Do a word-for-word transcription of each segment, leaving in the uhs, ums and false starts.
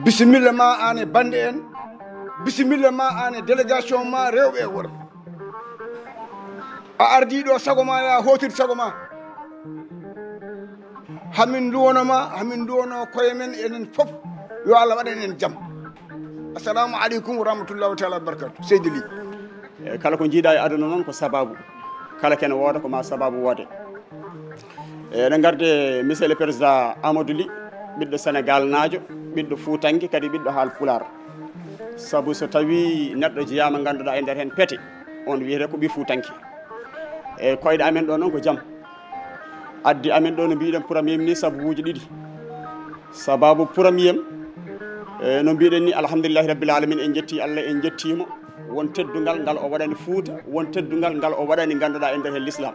Bisimilla ma an e bande en. Bisimilla ma an e délégation ma, rewɓe e worɓe. A ardii ɗo sago ma, ya hootir sago ma. Hamin nduwono ma, hamin nduwono koye men, enen fof. Yo Allah waɗan en jam. Assalamu aleykum wa rahmatullahi taala wa barakatu. Seydi Ly. E kala ko jiiɗa e aduna noon ko sababu. Kala kene wooda ko ma sababu woode. E eɗen ngarde monsieur le président Amadou Ly, ɓiɗɗo Sénégal naajo, ɓiɗɗo Fuutanke, kadi ɓiɗɗo haal Pulaar. Sabu so tawi neɗɗo jeyaama ngannduɗaa e nder heen pete, on wiyete ko ɓi Fuutanke. E koyɗe amen ɗo noon ko jam. Addi amen ɗo no mbiɗen premier ministre sababuuji ɗiɗi. Sababu premier, e no mbiɗen ni, alhamdulillahi rabbil alamin, en jetti Allah, en jettiimo. Won teddungal ngal o waɗani Fuuta, won teddungal ngal o waɗani ngannduɗaa e nder heen l'islam.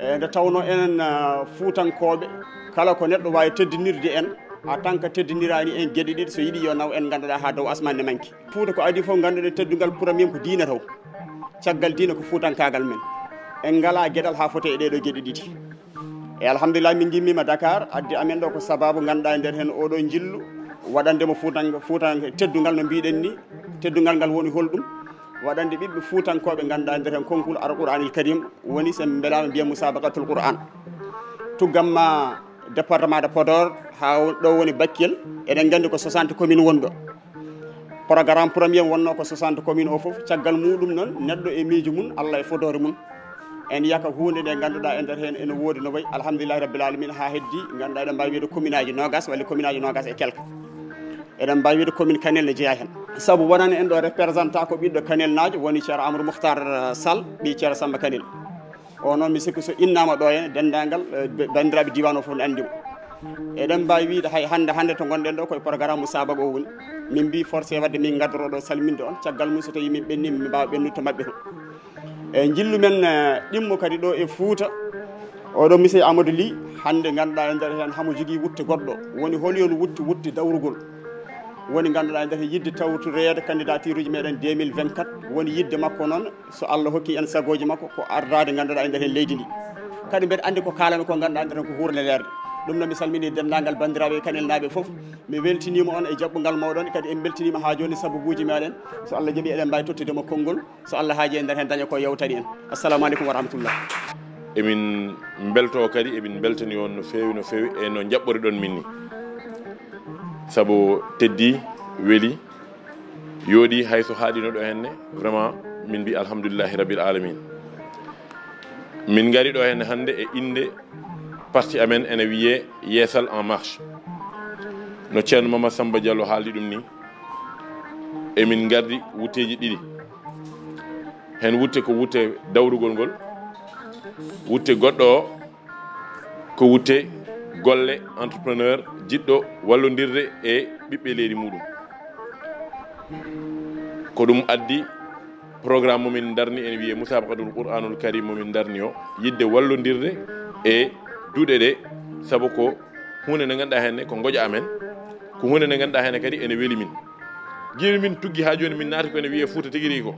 E nde tawnoo enen, ah, Fuutankooɓe, kala ko neɗɗo waawi teddinirde en, en tant que teddiniraani en geɗe ɗiɗi, so yiɗi yo naw en ngannduɗaa haa dow asmaan ne manki. Fuuta ko adii fof ngannduɗen teddungal premier ko diina taw. Caggal diina ko fuutankaagal men. En ngalaa geɗal haa foti e ɗee ɗoo geɗe ɗiɗi. E alhamdulillah, min ngimmiima Dakar, addi amen ɗo ko sababu ngannduɗaa e nder heen oo ɗoo njillu, waɗande mo Fuutan-, Fuutanke teddungal no mbiɗen ni, teddungal ngal woni holɗum? Waɗande ɓiɓɓe Fuutankooɓe ngannduɗaa e nder heen concours Al Qur'anil Karim woni, so en mbelaama mbiya musabaqatul Qur'an. Tuggamma département de Podor haa ɗo woni Bakel, eɗen nganndi ko soixante commune woni ɗo. Programme premier wonnoo ko soixante commune o fof, caggal muɗum noon neɗɗo e miijo mum, Allah e fodoore mum. En yaka huunde nde ngannduɗaa e nder heen ene woodi no wayi, alhamdulillahi rabbil alamin, haa heddi ngannduɗaa eɗen mbaawi wiyde commune aji noogas walla commune aji noogas e kelka. Eɗen mbaawi wiyde commune Kanel ne jeyaa heen. Sabu wonani en ɗo représentant ko ɓiɗɗo Kanel naajo, woni Ceerno Amadou Mouhtar, eh, Sall, ɓii Ceerno Samba Kanel. O noon mi sikku so innaama ɗo heen, denndaangal, eh, be-, banndiraaɓe diiwaan o fof ne anndi mo. Eɗen mbaawi wiyde hay hannde, hannde to ngonɗen ɗo koye programme musaabaqa o woni. Min mbii forcé waɗde min ngaddoro ɗo salminde on. Caggal mum so tawii min ɓenniima, min mbaawa ɓennude to maɓɓe to. E njillu men, eh, ɗimmo kadi ɗo e Fuuta, oɗo monsieur Amadou Ly, hannde ngannduɗaa e nder heen hamo jogii wutte goɗɗo. Woni holi on wutte, wutte dawrugol. Woni ngannduɗaa e nder heen yiɗde tawtoreede candidature uji meɗen deux mille vingt-quatre. Woni yiɗde makko noon, so Allah hokki en sagooji makko, ko ardaade ngannduɗaa e nder heen leydi ndi. Kadi mbeɗa anndi ko kaalanmi ko ngannduɗaa e nder heen ko huurnde leerde. Ɗum noon mi salmini denndaangal banndiraaɓe e Kanelnaaɓe fof. Mi weltiniima on e jaɓɓungal mooɗon, kadi en mbeltiniima haa jooni sababuuji meɗen. So Allah jaɓii eɗen mbaawi tottude mo konngol. So Allah haaji e nder heen daña ko yewtani en. Assalamu aleykum wa rahmatullah. Emin mbeltoo kadi, emin mbeltani on no feewi, no feewi e no njaɓɓoriɗon min ni. Sabu teddi, weli, yooɗi, hay so haaɗino ɗo henne, vraiment, min mbi alhamdulillahi rabbil alamin. Min ngari ɗo henne hannde e innde parti amen ene wiyee Yeesal en Marche. No Ceerno Mama Samba Diallo haaldi ɗum ni, emin ngardi wutteeji ɗiɗi. Heen wutte ko wutte dawrugol ngol, wutte goɗɗo o ko wutte golle entrepreneur jiɗɗo wallondirde e ɓiɓɓe leydi muɗum. Ko ɗum addi programme mo min darni, ene wiyee Musabaqatul Qur'anul Karim mo min darni o, yiɗde wallondirde e duɗe ɗe, sabu ko huunde nde ngannduɗaa henne ko ngoƴa amen, ko huunde nde ngannduɗaa henne kadi ene weli min. Giwi min tuggi haa jooni min naati ko ene wiyee Fuuta tigi rigi ko.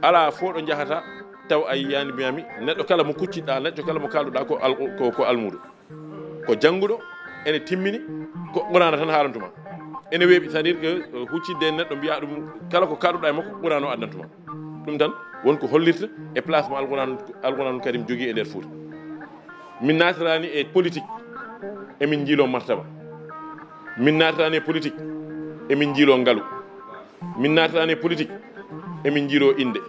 Alaa fof ɗo njahata taw a yiyaani mbiyaami neɗɗo kala mo kucciɗaa, neɗɗo kala mo kaalduɗaa ko al-, ko, ko almuudo. Ko jannguɗo, ene timmini, ko Qur'aana tan haalantuma. Ene weeɓi, c'est-à-dire que, euh, huccidde e neɗɗo mbiya ɗum, kala ko kaalduɗaa e makko, Qur'aana o addantuma. Ɗum tan won ko hollirta e place mo Alqur'aan, Alqur'aanul Karim jogii e nder Fuuta. Min naatiraani e politique, emin njiiloo martaba. Min naatiraani e politique, emin njiiloo ngalu. Min naatiraani e politique, emin njiiloo innde.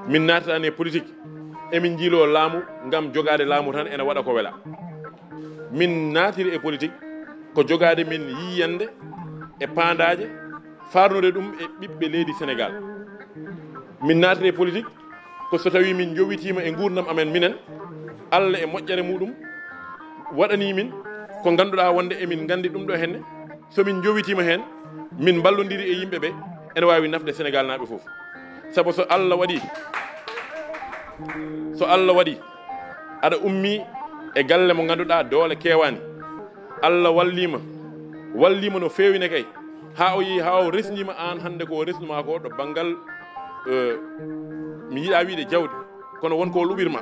Min naatiraani e politique, emin njiiloo laamu ngam jogaade laamu tan ene waɗa ko wela. Min naatiri e politique ko jogaade min yiyannde e paandaaje, faarnude ɗum e ɓiɓɓe leydi Senegaal. Min naatiri e politique ko so tawii min njowitiima e nguurndam amen minen, Allah e moƴƴere muɗum waɗanii min ko ngannduɗaa wonde emin nganndi ɗum ɗo henne. So min njowitiima heen, min mballondiri e yimɓe ɓe, ene waawi nafde Senegaalnaaɓe fof. Sabu so Allah waɗii, so Allah waɗii aɗa ummii e galle mo ngannduɗaa doole keewaani, Allah walliima, walliima no feewi ne kay. Haa o yehi, haa o resndiima aan hannde ko o resnumaa ko ɗo banngal, eh, mi yiɗaa wiide jawdi, kono won ko o luɓirma.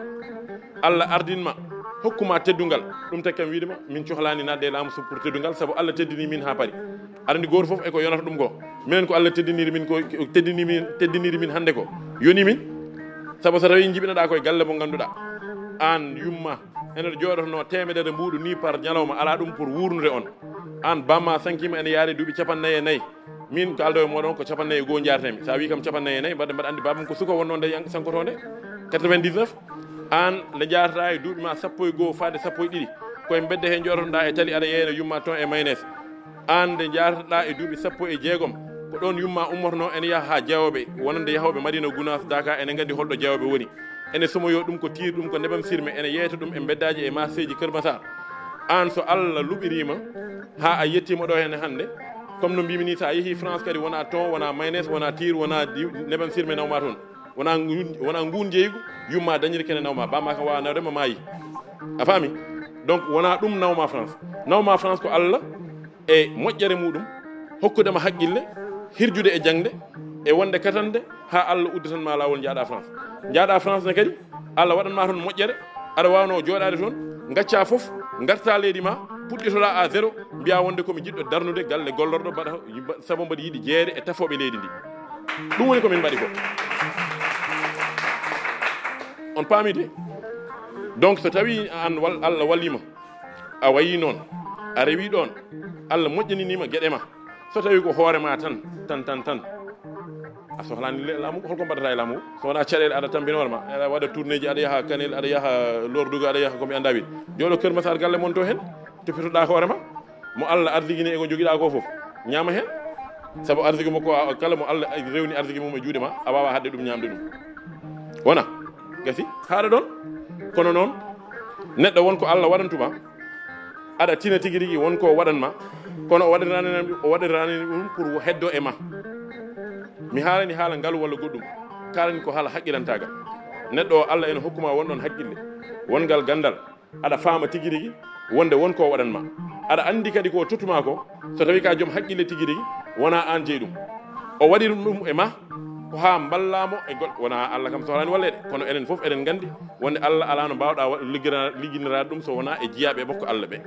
Allah ardinma, hokkuma teddungal. Ɗum taki kam wiide ma, min cohlaani naatde e laamu so pour teddungal, sabu Allah teddini min haa pari. Aɗa anndi gooto fof e ko yonata ɗum ko. Minen ko Allah teddiniri min ko, teddini min, teddiniri min hannde ko. Yoni min, sabu so tawi njiɓinoɗaa koye galle mo ngannduɗaa, aan yumma, ene jooɗotonoo teemedere mbuuɗu ni par ñalawma, alaa ɗum pour wuurnude on. Aan bamma sankiima ene yaari duuɓi capanɗe nayi e nayi. Min kaaldo e mooɗon ko capanɗe nayi e goo njaartemi. So a wii kam capanɗe nayi e nayi, mbaɗa, mbaɗa anndi baabam ko suka wonnoo nde yang-, sankotoo nde. Quatre-vingt-dix-neuf, aan nde njaartaa e duuɓi ma sappo e goo faade sappo e ɗiɗi. Koye mbedde he njooɗotoɗaa e tali aɗa yeeyna yumma ton e maynes. Aan nde njaartoɗaa e duuɓi sappo e jeegom, ko ɗoon yumma ummotonoo ene yaha haa Jawooɓe, wonande yahooɓe Madina Gunaas, Daaka, ene nganndi holɗo Jawooɓe woni. Ene somoyoo ɗum ko tiir, ɗum ko nebam sirme, ene yeeyta ɗum e mbeddaaji e marseeji Kër Masaar. Aan so Allah luɓiriima haa a yettiima ɗo heen hannde, comme no mbimi ni, so a yehii France kadi wonaa ton, wonaa maynes, wonaa tiir, wonaa di-, nebam sirme nawma toon. Wonaa ngun, wonaa nguun jeeygu, yumma dañiri kene nawma, bamma kam waawa nawde ma maayi. A faami? Donc wonaa ɗum nawma France. Nawma France ko Allah e moƴƴere muɗum, hokkude ma haqqille, hirjude e jaŋde, e wonde katande, haa Allah udditan ma laawol njaaɗa France. Njaaɗa France ne kadi, Allah waɗan ma toon moƴƴere, aɗa waawnoo jooɗaade toon, ngacca fof, ngarta leydi ma, puɗɗitoɗaa à zéro, mbiya wonde ko mi jiɗɗo darnude galle gollorɗo, mbaɗa, sabu mbaɗa yiɗi jeeyde e tafooɓe leydi ndi. Ɗum woni ko min mbaɗi ko. On paami de? Donc so tawi aan wal-, Allah walliima, a wayi noon, a rewi ɗoon, Allah moƴƴininiima geɗe ma. So tawi ko hoore ma tan, tan, tan, tan, a sohlaani le-, laamu, holko mbaɗata e laamu? So wonaa caɗeele aɗa tambina hoore ma, aɗa waɗa tournéeji, aɗa yaha Kanel, aɗa yaha Lorduga, aɗa yaha ko mi anndaa wiide. Jooɗo Kër Masaar galle mon to heen, toppitoɗaa hoore ma. Mo Allah ardigini e ko njogiɗaa ko fof, ñaama heen. Sabu arsigi makko, a, kala mo Allah rewni arsigi mum e juuɗe ma, a waawaa haɗde ɗum ñaamde ɗum. Wona? Gasi? Haaɗa ɗoon? Kono noon, neɗɗo won ko Allah waɗantuma, aɗa tina tigi rigi won ko waɗan ma, kono o waɗirani, o waɗirani ɗum pour heddo e ma. Mi haalani haala ngalu walla goɗɗum, kaalani ko haala haqqilantaagal. Neɗɗo o Allah ene hokkuma won ɗoon haqqille, won ngal ganndal, aɗa faama tigi rigi wonde won ko waɗan ma. Aɗa anndi kadi ko tottuma ko, so tawi ka joom haqqille tigi rigi, wona aan jeyi ɗum. O waɗi ɗum e ma ko haa mballamo e goɗɗo. Wona Allah kam sohlani walleede, kono enen fof eɗen nganndi wonde Allah alaa no mbaawɗa wa-, liggira-, ligginiraade ɗum so wona e jiyaaɓe e ɓokko Allah ɓe.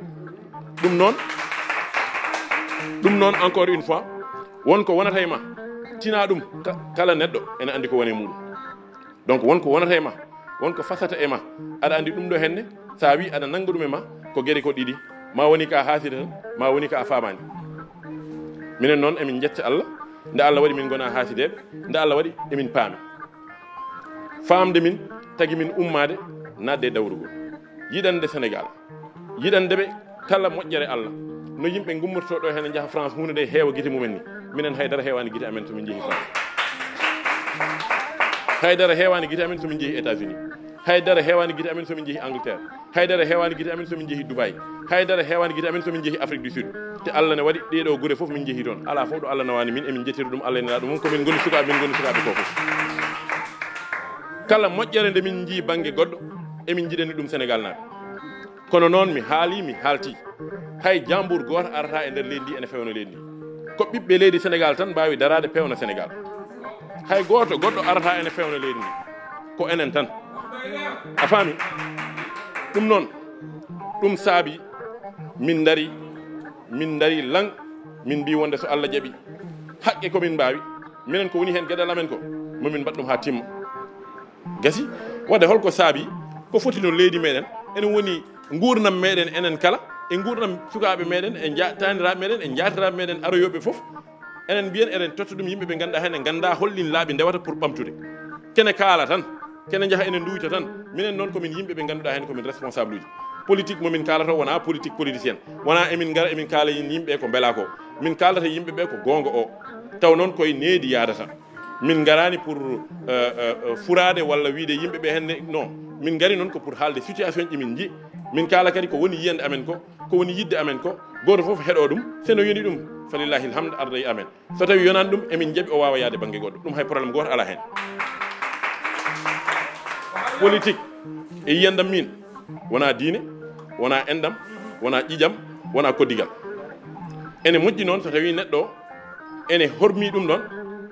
Ɗum noon, ɗum noon encore une fois, won ko wonata e ma, tina ɗum, ka-, kala neɗɗo ene anndi ko woni e muɗum. Donc won ko wonata e ma, won ko fasata e ma. Aɗa anndi ɗum ɗo henne, so a wi aɗa nannga ɗum e ma, ko gere ko ɗiɗi. Ma woni ka a haasida tan, ma woni ka a faamaani. Minen noon emin njetta Allah, nde Allah waɗi min ngona haasideeɓe, nde Allah waɗi emin paami. Faamde min, tagi min ummaade, naatde e dawrugol. Yiɗande Senegaal, yiɗande ɓe kala moƴƴere Allah. No yimɓe ngummortoo ɗo heen njaha France, huunde nde heewa gite mumen ni. Minen haydara heewaani gite amen so min njehi France. Haydara heewaani gite amen so min njehi États-Unis. Haydara heewaani gite amen so min njehi Angleterre. Haydara heewaani gite amen so min njehi Dubai. Haydara heewaani gite amen so min njehi Afrique du Sud. Te Allah ne waɗi ɗee ɗoo gure fof min njehi toon. Alaa fof ɗo Allah nawaani min, emin njettira ɗum Allah e Nelaaɗo mum, ko min ngoni sukaaɓe, min ngoni sukaaɓe ko fof. Kala moƴƴere nde min njii bannge goɗɗo, emin njiɗani ɗum Senegaal naaɓe. Kono noon mi haali, mi haalti. Hay jaambur gooto arata e nder leydi ndi ene fewna leydi ndi. Ko ɓiɓɓe leydi Senegaal tan mbaawi daraade pewna Senegaal. Hay gooto goɗɗo arata ene fewna leydi ndi. Ko enen tan. A faami? Ɗum noon, ɗum saabi min ndari, min ndari lan, min mbi wonde so Allah jaɓi, haqqe ko min mbaawi, minen ko woni heen geɗal amen ko, mo min mbaɗ ɗum haa timma. Gasi, wadde holko saabi, ko foti no leydi meɗen, ene woni nguurndam meɗen enen kala, e nguurndam sukaaɓe meɗen, e ja-, taaniraaɓe meɗen, e jaatiraaɓe meɗen aroyooɓe fof. Enen mbiyen eɗen totta ɗum yimɓe ɓe ngannduɗaa heen, ɓe nganndaa holɗin laabi ndewata pour ɓamtude. Kene kaala tan, kene njaha enen nduuyta tan. Minen noon ko min yimɓe ɓe ngannduɗaa heen ko min responsable uji. Politique mo min kaalata o wonaa politique politicien. Wonaa emin ngara emin kaala yimɓe ko mbelaa ko. Min kaaldata yimɓe ɓe ko goonga o. Taw noon koye needi yaadata. Min ngaraani pour, euh, euh, euh, furaade walla wiide yimɓe ɓe henne, non. Min ngari noon ko pour haalde situation ji min nji. Min kaala kadi ko woni yiyande amen ko, ko woni yidde amen ko. Gooto fof heɗo ɗum, so no yoni ɗum, falillahi alhamd, arda e amen. So tawi yonaani ɗum, emin jaɓi o waawa yaade bannge goɗɗo. Ɗum hay problème gooto alaa heen. Politique e yiyandam min, wonaa diine, wonaa enɗam, wonaa ƴiƴam, wonaa koddigal. Ene moƴƴi noon so tawi neɗɗo o ene hormi ɗum ɗon,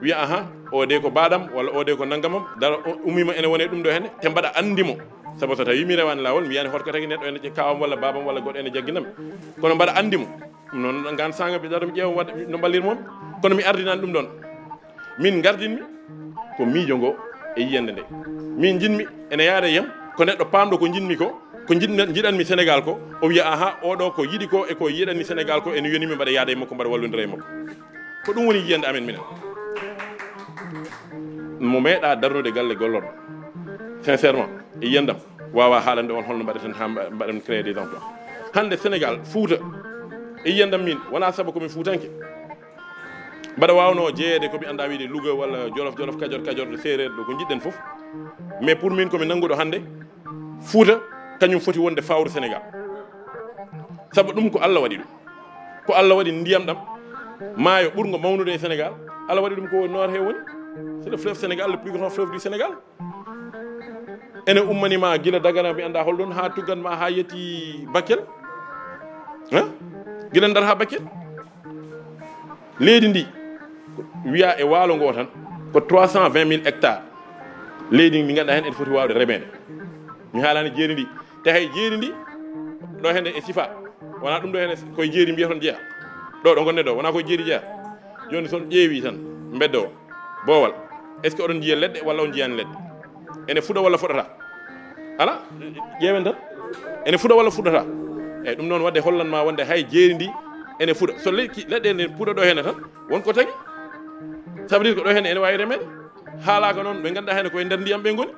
wiya, aha, o de ko baɗam walla o de ko nanngamam, dara o ummima ene wone ɗum ɗo henne, te mbaɗa anndi mo. Sabu so tawi mi rewani laawol, mi yiyani hoto ko tagi neɗɗo ene kaawam walla baabam walla goɗɗo ene jagginam. Kono mbaɗa anndi mo. Ɗum noon ngaan saanga mi daro mi ƴeewa waɗa no mballirmomi. Kono mi ardinani ɗum ɗon. Min ngardinmi ko miijo ngo e yiyannde nde. Min njiɗmi ene yaada e yam ko neɗɗo paamɗo ko njiɗmi ko, ko njiɗmi, njiɗanmi Sénégal ko, o wiya, aha, oɗo ko yiɗi ko e ko yiɗanmi Sénégal ko, ene yonimi mbaɗa yaada e makko, mbaɗa wallondira e makko. Ko ɗum woni yiyannde amen minen. Mo meeɗa darnude galle gollorɗo. Sincèrement, e yiyandam, waawa haalande on holno mbaɗaten haa mba-, mbaɗen créer des emplois. Hannde Sénégal, Fuuta, e yiyandam min, wonaa sabu ko mi Fuutanke. Mbaɗa waawnoo jeyeede ko mi anndaa wiide Louga walla Jolof, Jolof, Kajoor, Kajoor, ɗo Seereer, ɗo ko njiɗɗen fof. Mais pour min ko mi nannguɗo hannde, Fuuta, kañum foti wonde fawru Sénégal. Sabu ɗum ko Allah waɗi ɗum. Ko Allah waɗi ndiyam ɗam, maayo ɓurngo mawnude e Sénégal, Allah waɗi ɗum ko Noor he woni. C'est le fleuve Sénégal, le plus grand fleuve du Sénégal. Ene ummani ma gila Dagana, mi anndaa hol ɗon, haa tuggan ma haa yetti Bakel. Hein? Gila Ndar haa Bakel. Leydi ndi, wiya e waalo ngo tan, ko trois cent vingt mille hectares. Leydi ndi ngannduɗaa heen ene foti waawde remeede. Mi haalani jeeri ndi. Te hay jeeri ndi, ɗo hende e sifa. Wonaa ɗum ɗo hende koye jeeri mbiya toon jeya. Ɗo, ɗo ngonne ɗo, wonaa koye jeeri jeya. Jooni so on ƴeewi tan, mbeddo o, boowal. Est-ce que oɗon njiya leɗɗe walla on njiyaani leɗɗe? Ene fuɗa walla fuɗata? Ala, ƴeewen tan. Ene fuɗa walla fuɗata? Eyyi, ɗum noon waɗde hollan ma wonde hay jeeri ndi ene fuɗa. So leɗɗe, leɗɗe ne fuɗa ɗo henne tan, won ko tagi. Ça veut dire ko ɗo henne ene waawi remeede. Haalaaka noon, ɓe ngannduɗaa heen ko e nder ndiyam ɓe ngoni.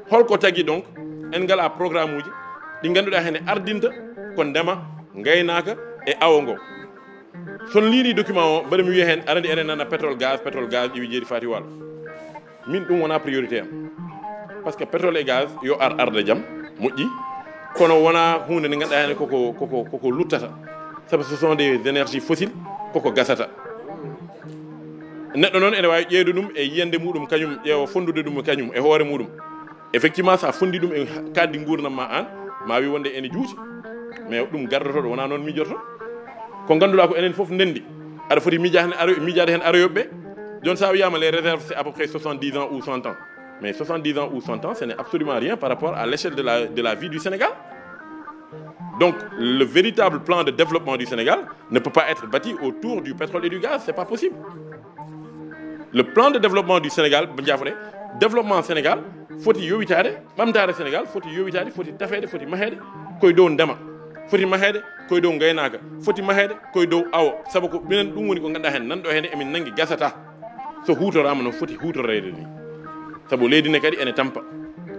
Holko tagi donc en ngalaa programme uji ɗi ngannduɗaa heen ardinta ko ndema, ngaynaaka e awo ngo. So on liiri document o, mbaɗa mi wiya heen, aɗa anndi enen nana pétrole, gaz, pétrole, gaz, iwi jeeri faati waalo. Min ɗum wonaa priorité am. Parce que pétrole et gaz yo ar arda jam, moƴƴi. Kono wonaa huunde nde ngannduɗaa heen koko, koko, koko luttata. Sabu ce sont des énergies fossiles, koko gasata. Neɗɗo noon ene waawi ƴeewde ɗum e yiyannde muɗum kañum, ƴeewa fonndude ɗum e kañum, e hoore muɗum. Effectivement, so a fonndii ɗum e kaaɗdi nguurndam ma aan, ma wi wonde ene juuti. Mais ɗum gardotooɗo wonaa noon miijorto. Ko ngannduɗaa ko enen fof ndenndi. Aɗa foti miija heen aro-, miijaade heen aroyooɓe ɓe. Jooni so a wiyaama les réserves, c'est à peu près soixante-dix ans ou cent ans. Mais soixante-dix ans ou cent ans, ce n'est absolument rien par rapport à l'échelle de la, de la vie du Sénégal. Donc, le véritable plan de développement du Sénégal ne peut pas être bâti autour du pétrole et du gaz, c'est pas possible. Le plan de développement du Sénégal, ɓe jafre, développement Sénégal foti yowitaade, ɓamtaare Sénégal foti yowitaade, foti tafeede, foti maheede koye dow ndema, foti maheede koye dow ngaynaaka, foti maheede koye dow awo, sabu ko minen ɗum woni ko ngannduɗaa heen nan ɗo heen emin nanngi gasata. So huutoraama no foti huutoreede ni. Sabu leydi ne kadi ene tampa.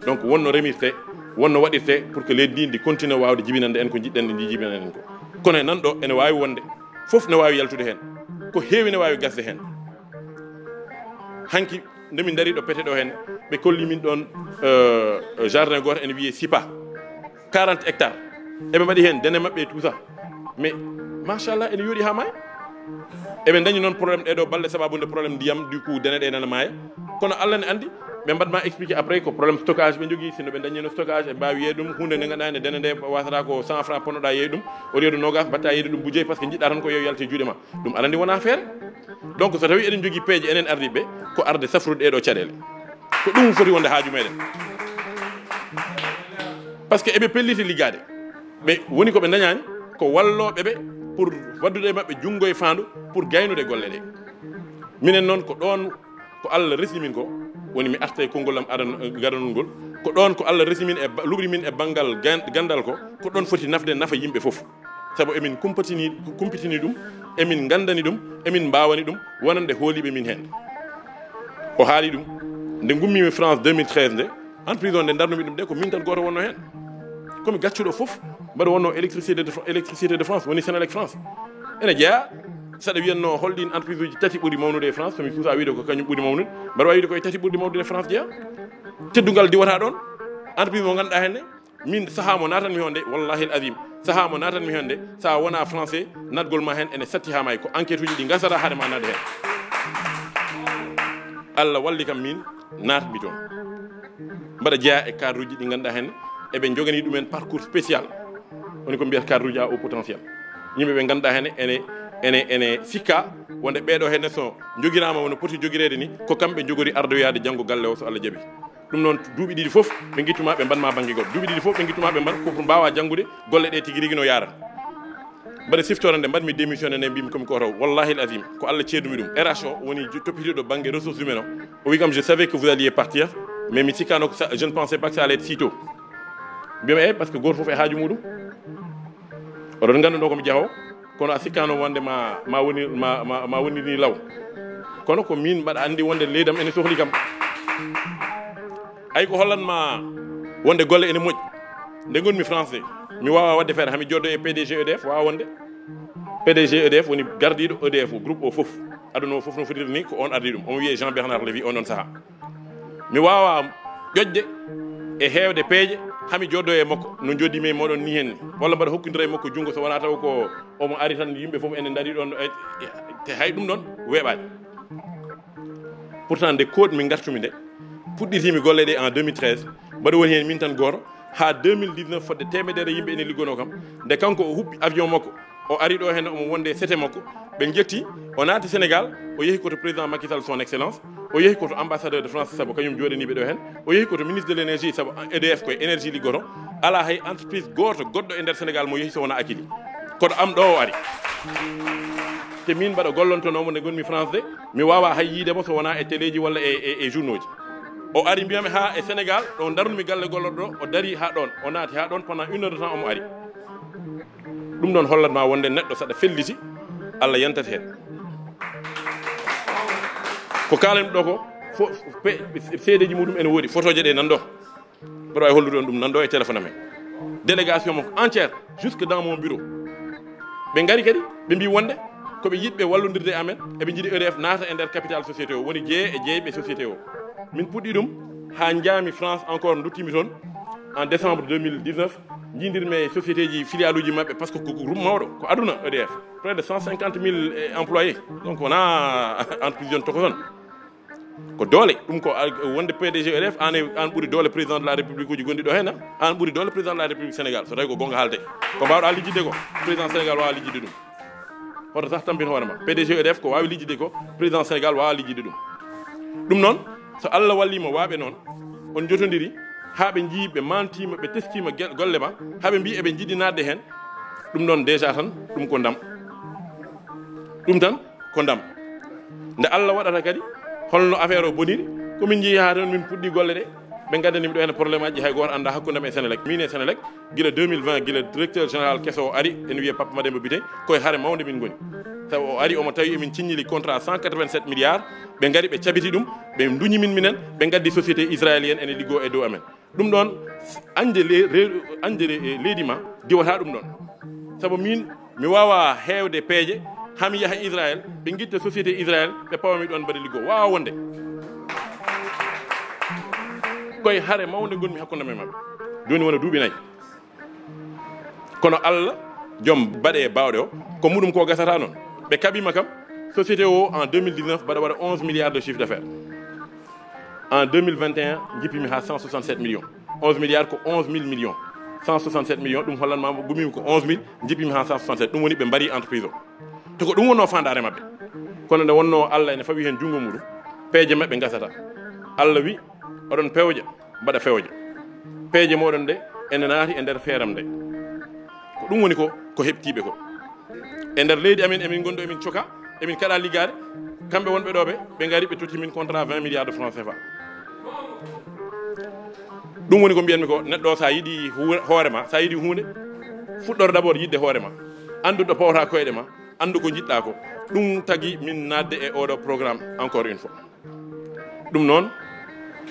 Donc wonno remirte, wonno waɗirte pour que leydi ndi ndi continue waawde jibinande en ko njiɗɗen ndi jibinande en ko. Kono e nan ɗo ene waawi wonde, fof ne waawi yaltude heen. Ko heewi ne waawi gasde heen. Hanki nde min dari ɗo pete ɗo heen, ɓe kolli min ɗoon, euh, jardin gooto ene wiyee Sipa. quarante hectares. Eɓe mbaɗi heen dene maɓɓe e tout ça. Mais, machallah, ene yooɗi haa maayi. Eɓe ndañi noon problème ɗee ɗoo balɗe sababu nde problème ndiyam, du coup, dene ɗe nana maaya. Kono Allah ne anndi, ɓe mbaɗ ma expliqué après ko problème stockage ɓe njogii, sinno ɓe ndañino stockage, ɓe mbaawi yeeɗum, huunde nde ngannduɗaa nde dene nde wasata ko cent francs ponnoɗaa yeeyde ɗum, au lieu de noogaas mbaɗta yeeyde ɗum bujeyi, parce que njiɗɗa tan ko yo yalte juuɗe ma. Ɗum aɗa anndi wonaa feere. Donc, so tawi eɗen njogii peeje enen ardiiɓe, ko arde safrude ɗee ɗoo caɗeele. Ko ɗum foti wonde haaju meɗen. Parce que eɓe pelliti liggaade. Ɓe woni ko ɓe ndañaani, ko wallooɓe ɓe pour waddude e maɓɓe junngo e faandu pour gaynude golle ɗe. Minen noon ko ɗoon ko Allah resi min ko, woni mi arta e konngol am adan-, gadanol ngol. Ko ɗoon ko Allah resi min e ba-, luɓri min e banngal gan-, ganndal ko, ko ɗoon foti nafde nafa yimɓe fof. Sabu emin kumpitini, kumpitini ɗum, emin nganndani ɗum, emin mbaawani ɗum, wonande hooliiɓe min heen. O haali ɗum. Nde ngummiimi France deux mille treize nde, entreprise o nde darnumi ɗum de, ko min tan gooto wonno heen. Ko mi gaccuɗo fof, mbaɗa wonno électricité de, électricité de France, woni Sénélec France. Ene jeyaa, saɗa wiyatno hol ɗiin entreprise uji tati ɓuri mawnude e France, so mi suusa wiide ko kañum ɓuri mawnude, mbaɗa waawi wiide ko e tati ɓurɗi mawnude e France jeyaa. Teddungal diwata ɗoon, entreprise mo ngannduɗaa heen ne, min, sahaa mo naatanmi heen de, wallahi al azim, sahaa mo naatanmi heen de, so a wonaa français, naatgol ma heen ene satti haa maayi. Ko enquête uji ɗi ngasata hade ma naatde heen. Allah walli kam, min naatmi toon. Mbaɗa jeyaa e cadre uji ɗi ngannduɗaa heen, eɓe njoganii ɗumen parcours spécial. Woni ko mbiyata cadre uji à haut potentiel. Yimɓe ɓe ngannduɗaa heen ene Ene, ene sikka wonde ɓeeɗo heen so njogiraama wano poti jogireede ni, ko kamɓe njogori ardoyaade janngo galle o, so Allah jaɓi. Ɗum noon, duuɓi ɗiɗi fof ɓe ngittuma, ɓe mbaɗma bannge goɗɗo. Duuɓi ɗiɗi fof ɓe ngittuma, ɓe mbaɗa ko pour mbaawa janngude golle ɗe tigi rigi no yaarata. Mbaɗa siftoore nde mbaɗmi démissionné nde, mbimi komi ko taw. Wallahi al azim, ko Allah ceedumi ɗum. R H o woni jo-, toppitiiɗo bannge ressources humaines o. O wi kam, "Je savais que vous alliez partir, mais mi sikkaano ko ça, je ne pensais pas que ça allait être si tôt." Mbiyam, "Eh, parce que gooto fof e haaju muɗum." Oɗon nganndi ɗo ko mi jahoowo, kono a sikkaano wonde ma, ma woni, ma, ma, ma woni ni law. Kono ko min mbaɗa anndi wonde leydi am ene sohli kam. Ay ko hollan ma wonde golle ene moƴƴi. Nde ngonmi France, mi waawa waɗde feere, hami jooɗo e P D G E D F, waawa wonde. P D G E D F woni gardiiɗo E D F o, groupe o fof. Aduna o fof no fotiri ni, ko on ardii ɗum. Omo wiyee Jean Bernard Lévy, on ɗon sahaa. Mi waawa ƴoƴde e heewde peeje, hami jooɗo e makko, no jooɗimi e moɗon ni heen ni. Walla mbaɗa hokkindira e makko junngo, so wonaa taw ko omo ari tan, yimɓe fof ene ndarii ɗon, e, e, te hay ɗum ɗon weeɓaani. Pourtant, nde koɗmi ngartumi nde, puɗɗirtimi golle ɗe en deux mille treize, mbaɗa woni heen min tan gooto, haa deux mille dix-neuf fodde teemedere yimɓe ene liggonoo kam. Nde kanko o huɓɓi avion makko, o ari ɗo heen omo wonde sete makko, ɓe njetti, o naati Sénégal, o yehi ko to président Macky Sall, son excellence, o yehi ko to ambassadeur de France, sabu kañum jooɗaniiɓe ɗo heen, o yehi ko to ministre de l'énergie, sabu E D F koye énergie liggoto, alaa hay entreprise gooto goɗɗo e nder Sénégal mo yehi so wonaa Akilee. Kono am ɗo o ari. Te min mbaɗa gollontonoomo nde ngonmi France de, mi waawa hay yiide mo so wonaa e teleeji walla e, e, e journaux ji. O ari mbiyami haa e Sénégal, ɗo darnumi galle gollorɗo, o dari haa ɗon, o naati haa ɗon pendant une heure de temps, omo ari. Ɗum ɗon hollat ma wonde neɗɗo saɗa felliti, Allah yantat heen. Ko kaalan ɗo ko, fo-, pe-, seedeeji muɗum ene woodi, fotooje ɗe nan ɗo. Mboɗo waawi hollude on ɗum nan ɗo e téléphone amen. Délégation mo entière, jusque dans mon bureau. Ɓe ngari kadi, ɓe mbi wonde ko ɓe yiɗɓe wallondirde e amen, eɓe njiɗi E D F naata e nder capital société o, woni jeye e jeyɓe société o. Min puɗɗi ɗum haa njaami France encore, nduttimi toon en décembre deux mille dix-neuf, njiidirmi e société ji, filiale uji maɓɓe, parce que ko groupe mawɗo, ko aduna E D F, près de cent cinquante mille employés, donc wonaa entreprise yon tokoson. Ko doole, ɗum ko a-, wonde P D G E D F, aan e, aan ɓuri doole président de la République uji gonɗi ɗo heen, aan ɓuri doole président de la République Sénégal, so tawi ko goonga haalde. Ko mbaawɗaa lijjidde ko, président Sénégal waawaa lijjidde ɗum. Hoto sah tampin hoore ma. P D G E D F ko waawi lijjidde ko, président Sénégal waawaa lijjidde ɗum. Ɗum noon, so Allah wallii mo waaɓe noon, on njotondiri haa ɓe njii, ɓe maantiima, ɓe teskiima gel-, golle ma, haa ɓe mbii eɓe njiɗi naatde heen, ɗum noon déjà tan, ɗum ko ndam. Ɗum tan, ko ndam. Nde Allah waɗata kadi, holno affaire o boniri, ko min njehi haa toon, min puɗɗi golle ɗe, ɓe ngaddani mi ɗo heen problème aji, hay gooto anndaa hakkunde am e Senelec. Min e Senelec, gila deux mille vingt, gila directeur général keso o ari, ene wiyee Papa Mademba Bitèye, koye hare mawnde min ngoni. Sabu o ari, omo tawi emin ciññili contrat cent quatre-vingt-sept milliards, ɓe ngari, ɓe cabiti ɗum, ɓe nduñi min minen, ɓe ngaddi société israélienne ene liggoo e dow amen. Ɗum ɗoon, añde le-, re-, añde le-, e leydi ma, diwata ɗum ɗoon. Sabu miin, mi waawaa heewde peeje, haa mi yaha Israël, ɓe ngitta société Israël, ɓe pawa mi ɗoon mbaɗa liggoo. Waawaa wonde. Koye hare mawnde ngonmi hakkunde am e maɓɓe. Jooni wona duuɓi nayi. Kono Allah, joom baɗe baawɗe o, ko muɗum ko gasata noon. Ɓe kaɓima kam, société o en deux mille dix-neuf mbaɗa waɗa onze milliards de chiffre d'affaires. En deux mille vingt et un, njippimi haa cent soixante-sept millions. Onze milliards ko onze mille millions. Cent soixante-sept millions, ɗum hollan ma gumimi ko onze mille, njippimi haa cent soixante-sept. Ɗum woni ɓe mbari entreprise o. Te ko ɗum wonno faandaare maɓɓe. Kono nde wonno Allah ene fawi heen junngo muɗum, peeje maɓɓe ngasata. Allah wi, oɗon pewja, mbaɗa fewja. Peeje moɗon nde ene naati e nder feeram nde. Ko ɗum woni ko, ko heɓtiiɓe ko. E nder leydi amin, emin ngondi ɗo, emin coka, emin kaɗa liggaade, kamɓe wonɓe ɗo ɓe, ɓe ngari ɓe totti min contrat vingt milliards de francs C F A. Ɗum woni ko mbiyanmi ko, neɗɗo o, so a yiɗi huure-, hoore ma, so a yiɗi huunde, fuɗɗor d'abord yiɗde hoore ma. Anndu ɗo pawata koyɗe ma, anndu ko njiɗɗa ko. Ɗum tagi min naatde e oɗo programme, encore une fois. Ɗum noon,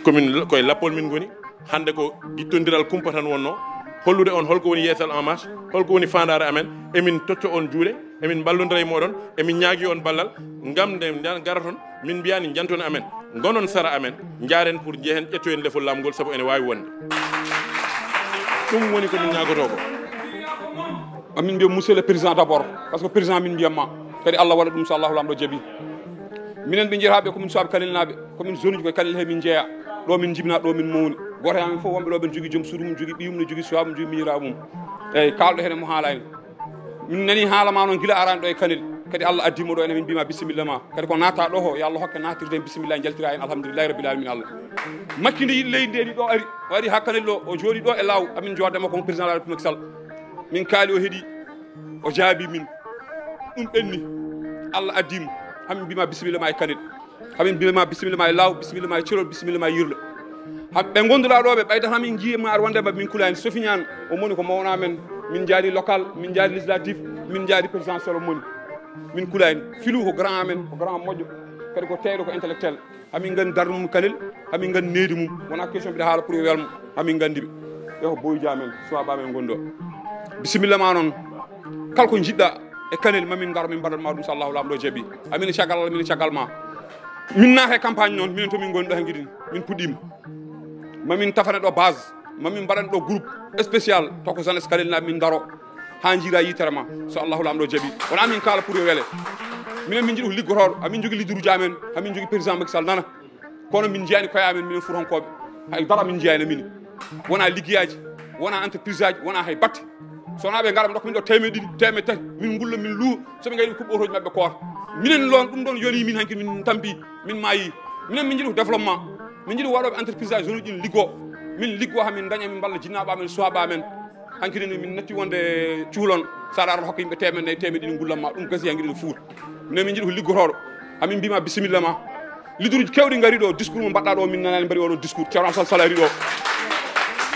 komin, koye lappol min ngoni. Hannde ko gittondiral kumpa tan wonno. Hollude on holko woni Yeesal en Marche, holko woni faandaare amen. Emin tocca on juuɗe, emin mballondira e moɗon, emin ñaagi on ballal, ngam nde nda-, ngara toon, min mbiyaani njanton amen, ngonon sara amen, njaaren pour njehen ƴettoyen lefol laamu ngol, sabu ene waawi wonde. Ɗum woni ko min ñaagotoo ko. Amin mbiya monsieur le président d'abord, parce que président min mbiyatma, kadi Allah waɗa ɗum so Allahu Laamɗo jaɓi. Minen ɓe njiyata ɓe ko min suwaaɓe Kanel naaɓe, ko min zone uji ko Kanel he min njeeya. Ɗo min njibina, ɗo min mawni. Gooto e amen fof wonɓe ɗo ɓen jogii joom suudu mum, jogii ɓiy mum, ne jogii suwaaɓe mum, jogii miñiraaɓe mum. Eyyi, kaalɗo heen e mo haalaani. Min nani haala ma noon gila a araani ɗo e Kanel. Kadi Allah addi mo ɗo, ene min mbima bisimilla ma. Kadi ko naata ɗo ho, yo Allah hokke naatirde en bisimilla, en jaltira en alhamdulillahi rabbil alamin Allah. Makki nde yiɗi leydi nde ni ɗo ari, o ari ha Kanel ɗo, o jooɗi ɗo e law, amin jooɗe makko ko président de la République Macky Sall. Min kaali, o heɗi, o jaabi min. Ɗum ɓenni, Allah addi mo. Hamin mbima bisimilla ma e Kanel. Hamin mbima bisimilla ma e law, bisimilla ma e celol, bisimilla ma e yirlo. Hamɓe gonduɗa ɗo, ɓe ɓaydat hamin jiima ar wonde mbaɓe min kulani. Sofiñan, o moni ko mawna men. Min jaari local, min jaari législatif, min jaari présidentiel, o moni. Min kulani. Filu ko grand amen, ko grand moƴƴo. Kadi ko teyɗo, ko intellectuel. Hamin gandi darde mum Kanel, hamin gandi needi mum. Wona question mbiɗa haala pour yo welmo. Hamin gandi ɓe. Ɓe ko boyuji amen, suwaɓe amen gondi ɗo. Bisimilla ma noon. Kala ko jiɗɗa e Kanel, mamin ngaro, min mbaɗan ma ɗum, so Allahu Laamɗo jaɓi. Amin e caggal Allah, min e caggal ma. Min naata e campagne noon, minen to min ngoni ɗo hanki ɗin. Min puɗɗima. Mamin tafane ɗo base, mamin mbaɗan ɗo groupe spécial, to ko jeunesse Kanel na min ngaro. Ha jiira yitere ma, so Allahu Laamɗo jaɓi. Wona min kaala pour yo wele. Minen min jiɗi ko liggotooɗo, amin jogui leaderuji amen, amin jogui président Macky Sall nana. Kono min jiyani koye amen, minen Fuutankooɓe. Hay dara min jiyani mini. Wona liggeyaji, wona entreprise aji, wona hay batte. So wona ɓe ngara ɓe dokka min ɗo temeɗe ɗiɗi, temeɗe tati, min ngulla, min luwa, so ɓe gayni kuɓɓotoji maɓɓe koota. Minen loon ɗum ɗon yoni min hanki min tampi, min maayi. Minen min jiɗi ko développement, min jiɗi waɗoɓe entreprise aji, zone uji ɗin liggo. Min liggo ha min daña, min mballa jinnaɓe amen, suwaɓe amen. Hanki ni min natti wonde cuhlon, sa ara hokke yimɓe temeɗe nayi, temeɗe ɗiɗi ngullan ma, ɗum gasi hanki ɗin fuuta. Minen min jiɗi ko liggotoɗo. Hamin mbima bisimilla ma. Leaderuji kewɗi ngari ɗo, discours mo mbaɗɗa ɗo, min nanani mbaɗi oɗo discours. Ceerno Alassane Sall ari ɗo.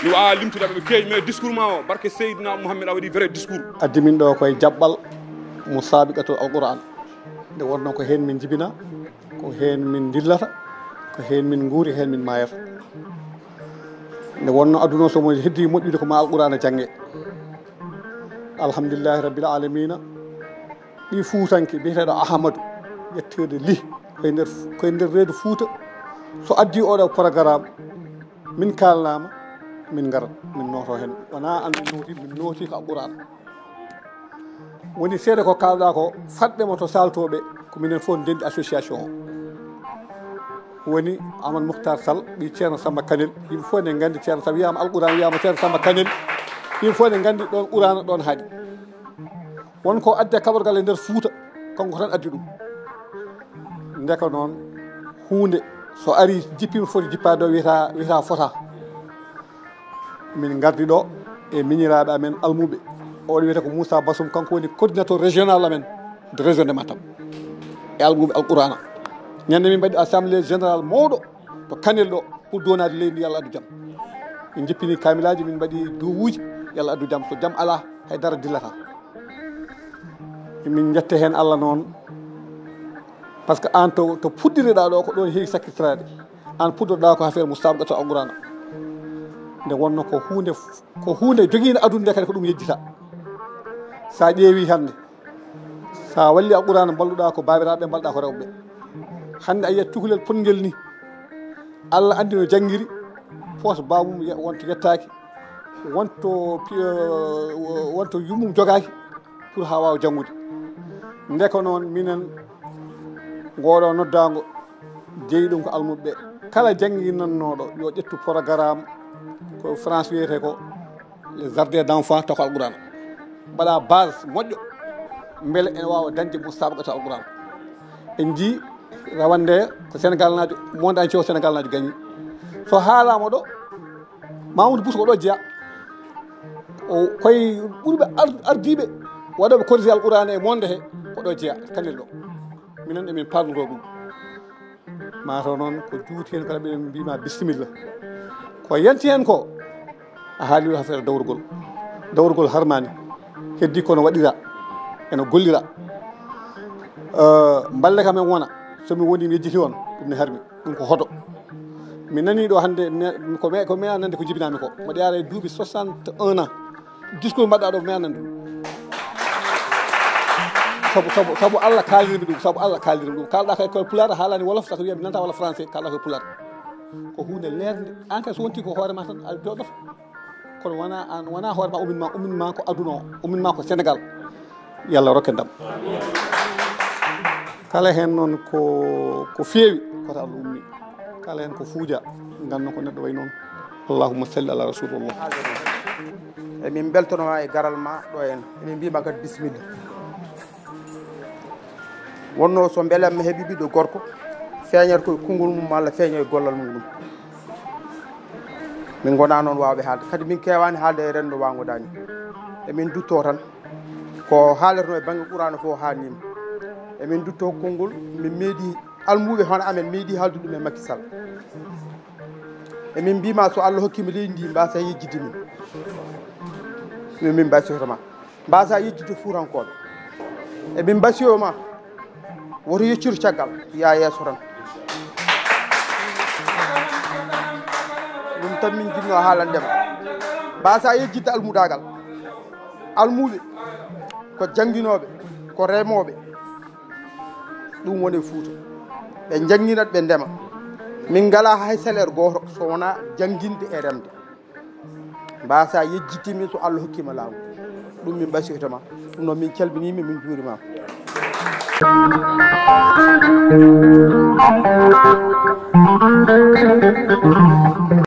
Mi wawa limtude ɓe kewi, mais discours ma o, barke Seydina Mouhamed, a waɗi vrai discours. Addi min ɗo koye jaɓɓal mo sabiqatul Alquran. Nde wonno ko hen min jibina, ko hen min dillata, ko hen min nguuri, ko hen min mayata. Nde wonno aduna o, somo heddi moƴƴude ko ma Alqurana jannge. Alhamdulillahi rabbil alamina. Ɓi Fuutanke biyeteɗo Ahamadu, ƴetteede Lih, koye nder, koye nder reedu Fuuta. So addi oɗo programme, min kalnama, min ngarat, min noto hen. Wona an min noti, min noti ko Alqurana. Woni seeɗa ko kalɗa ko, fadde mo to saltoɓe, ko minen fof ndendi association o. Woni Amadou Mouhtar Sall, ɓi Ceerno Samba Kanel. Yimɓe fof ne nganndi Ceerno Samba, wiyama Alqurana, wiyama Ceerno Samba Kanel. Yimɓe fof ne nganndi ɗon Qurana ɗon haaɗi. Won ko adde kaɓorgal e nder Fuuta, kanko tan addi ɗum. Ndeka noon, huunde so ari, jippima foti jippaade o, wiyata, wiyata fota. Min ngardi ɗo e miñiraaɓe amen almuɓe. Oɗo wiyata ko Moussa Bassoum, kanko woni coordinateur régional amen de région de Matam. E almuɓe Alqurana. Ñande min mbaɗi assemblée générale mawɗo to Kanel ɗo pour donade leydi ndi, Yalla addu jam. Min jippini kamilaji, min mbaɗi duwuji, Yalla addu jam. So jam ala, hay dara dillata. Min jette hen Allah noon, par ce que an to, to puɗɗiriɗa ɗo, ko ɗon heewi sakkitiraade. An puɗɗoɗa ko affaire mo sabɗoto Alqurana. Nde wonno ko hunde, ko hunde jogiinde aduna nde kadi ko ɗum yejjita. Sa ƴeewi hannde, sa walli Alqurana, mballuɗa ko baabiraaɓe, mbalɗa ko rewɓe. Hannde a yiyat cukalel potngel ni, Allah anndi no janngiri, poos baamum ye-, wonto yettaaki, wonto pi-, wonto yummum jogaaki pour haa waawa janngude. Nde ko noon minen ngoɗo noddaango jeyi ɗum ko almuɓe ɓe. Kala jannginannooɗo yo ƴettu programme ko France wiyetee ko les jardins d'enfants, taw ko Alqurana. Mbaɗa base moƴƴo, mbele ene waawa dañde mo sabaqata Alqurana. En njii rawande ko Sénégal naajo, monde entier o Sénégal naajo gañi. So haalama ɗo, Mamoudou Bousso ko ɗo jeya. O koye ɓurɓe ar-, ardiiɓe waɗooɓe corrigé Alqurana e monde he, ko ɗo jeya, Kanel ɗo. Minen emin paamdoro ɗum. Mataw noon ko juuti heen kala, mbiɗen mbima bisimilla. Ko yanti heen ko, a haali o affaire dawrugol. Dawrugol harmani, heddi kono waɗira, ene gollira. Eh, mballe kam en wona, so mi woni mi yejjiti on, ɗum ne harmi, ɗum ko hoto. Mi nani ɗo hannde, ne-, ko me-, ko mi nande ko jibinami ko. Mbaɗa yaara e duuɓi soixante et un ans. Discours mbaɗɗa ɗo, mi anani ɗum. Sabu, sabu, sabu Allah kaalirmi ɗum, sabu Allah kaalirmi ɗum. Kalɗa kay koye Pulaar, a haalani Wolof, saka wiya mi nanta walla Français, kalɗa koye Pulaar. Ko huunde leerde, an kay so wonti ko hoore ma tan a jooɗoto. Kono wona an, wona hoore ma, ummin ma, ummin ma ko aduna o, ummin ma ko Sénégal. Yalla rokke ndam. Kala heen noon ko, ko feewi, koto Allah ummi. Kala heen ko fuuja, nganno ko neɗɗo wayi noon. Allahumma salli ala rasulullah. Emin mbeltanoma e garal ma ɗo en. Emin mbima kadi bisimilla. Wonno so mbelamma heɓi ɓiɗɗo gorko, feeñat koye konngol mum, malla feeña e gollal mum ɗum. Min ngona noon waawɓe haalde. Kadi min keewaani haalde e renndo wa ngoɗaani. Emin dutto tan ko haalerno e bannge Qur'aana fof haanniima. Emin dutto konngol, min meeɗi almuuɓe hono amen meeɗi haaldude ɗum e Macky Sall. Emin mbima so Allah hokkima leydi ndi, mbasa yejjidde min. Min, min mbasiyotoma. Mbasa yejjidde Fuutankooɓe. Emin mbasiyoma woto yeccito caggal, ya yeeso tan. Ɗum tan min jinno haalandema. Mbasa yejjidde almudagal. Almuɓe ko jannginooɓe, ko remooɓe. Ɗum woni Fuuta. Ɓe njannginat, ɓe ndema. Min ngala hay salaire gooto so wona jannginde e remde. Mbasa yejjitimi so Allah hokkima laamu. Ɗum min mbasiyotoma. Ɗum noon min calminima, min juurima.